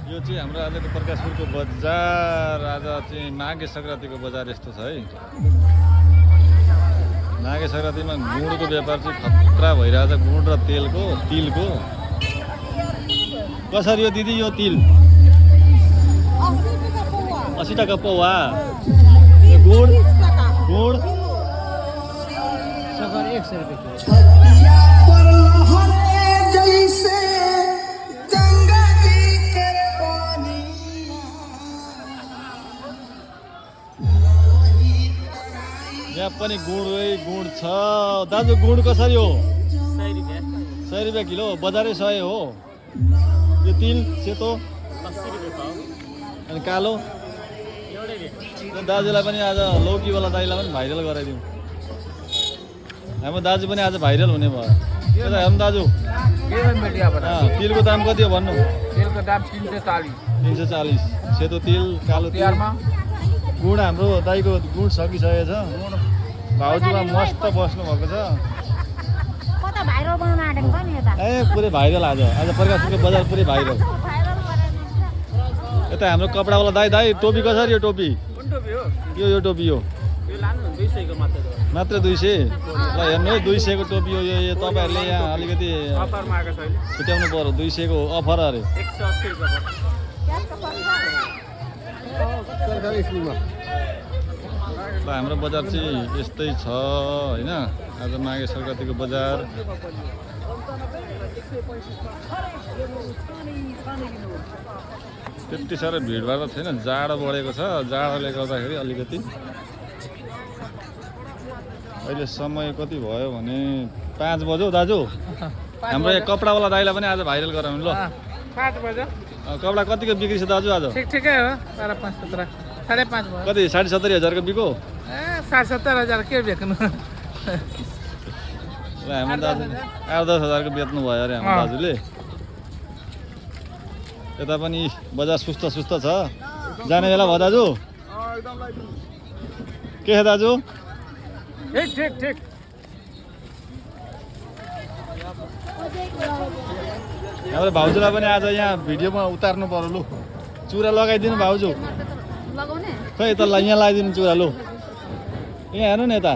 यो चाहिँ हाम्रो आजको प्रकाशपुरको बजार आज चाहिँ माघे सङ्क्रान्तिको बजार यस्तो छ है। माघे सङ्क्रान्तिमा गुडको व्यापार चाहिँ खतरा भइरहेछ। गुड र तेलको तिलको कसरी हो दिदी यो तिल? 80 टका पौवा। गुड गुड सगर 100 रुपये यहाँ पनि गुड छ दाजु। गुड कसरी हो? 100 रुपियाँ किलो। बजारै 100 हो। यो तिल सेतो 80 रुपये पाउ। अनि कालो दाजुलाई पनि आज लौकीवाला दाइलाई पनि भाइरल गराइदिउँ। हाम्रो दाजु पनि आज भाइरल हुने भयो। के त हेर्नु दाजु तिलको दाम कति हो भन्नु? तेलको दाम 340। 340 सेतो तिल कालो तिल। गुड हाम्रो दाइको गुड सकिसकेको छ। भाउजूमा मस्त बस्नु भएको छ। कता भाइरल बनाउन आँटेको छ नि यता। ए पुरै भाइरल आज प्रकाशपुरको बजार पुरै भाइरल। यता हाम्रो कपडावाला दाइ टोपी कसरी यो टोपी? कुन टोपी हो? यो टोपी हो यो लानु 200 को मात्र 200। ल हेर्नु है 200 को टोपी हो यो। तपाईँहरूले यहाँ अलिकति अफरमा आएको छ अहिले। छुट्याउनु पर्यो। 200 को अफर अरे 180 रुपये सरकारी स्कुलमा। ल हाम्रो बजार चाहिँ यस्तै छ होइन। आज माघे सङ्क्रान्तिको बजार। त्यति साह्रो भिडभाड छैन। जाडो बढेको छ। जाडोले गर्दाखेरि अलिकति अहिले समय कति भयो भने 5 बज्यो दाजु। हाम्रो यहाँ कपडावाला दाइलाई पनि आज भाइरल गराउनु ल। 5 बज्यो। कपडा कतिको बिक्री छ दाजु आज? ठिकै हो। 5.5 17 5.5 भयो। कति 70,000 को बिको? 70,000 के बेच्नु? हाम्रो दाजु 8-10 को बेच्नु भयो अरे हाम्रो दाजुले। यता पनि बजार सुस्त छ। जाने बेला भयो दाजु? के छ दाजु? ठिक। हाम्रो भाउजूलाई पनि आज यहाँ भिडियोमा उतार्नु पर्यो लु। चुरा लगाइदिनु भाउजू। लगाउने खै त यहाँ लगाइदिनु चुरा लु। यहाँ हेर्नु नि यता।